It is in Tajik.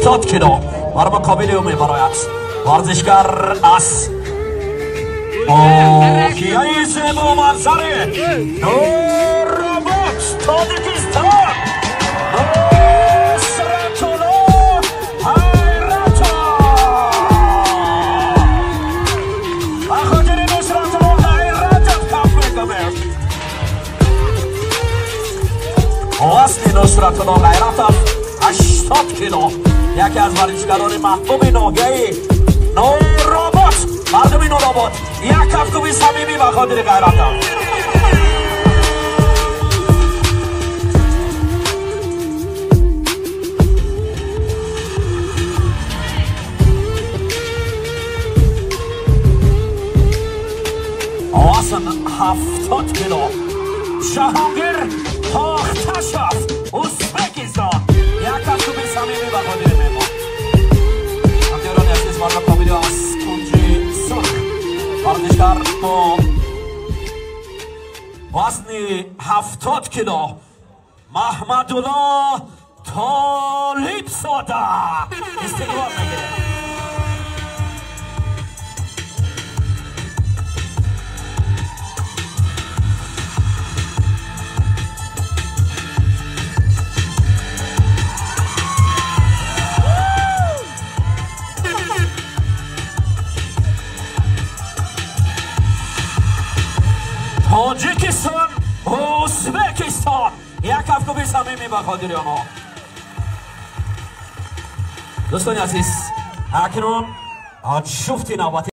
80 кило бар муқобили ӯ мебарояд варзишгар аз ноҳияи зебоманзари Нуробод, Тоҷикистон, Нусратулло Ғайратов. Ба хотири Нусратулло Ғайратов каф мекунем. Вазни Нусратулло Ғайратов 80 кило, яке аз варзишгарони маҳбуби ноҳияи Нуробод. Мардуми Нуробод, як кафкуби самимӣ ба хотири Ғайратов. Вазн 70 кило, Ҷаҳонгир Тохташов, Узбекистон, як кафкуби самимӣ ба хотири меҳмон. Ҳамдиёрони азиз, бар муқобили аз кунҷи сурх варзишгар бо вазни 70 кило Маҳмадулло Толибзода истиқбол мегирад. Тоҷикистон, Узбекистон, як кафкуби самимӣ ба хотири онҳо. Дӯстони азиз, акнун ҷуфти навбатӣ.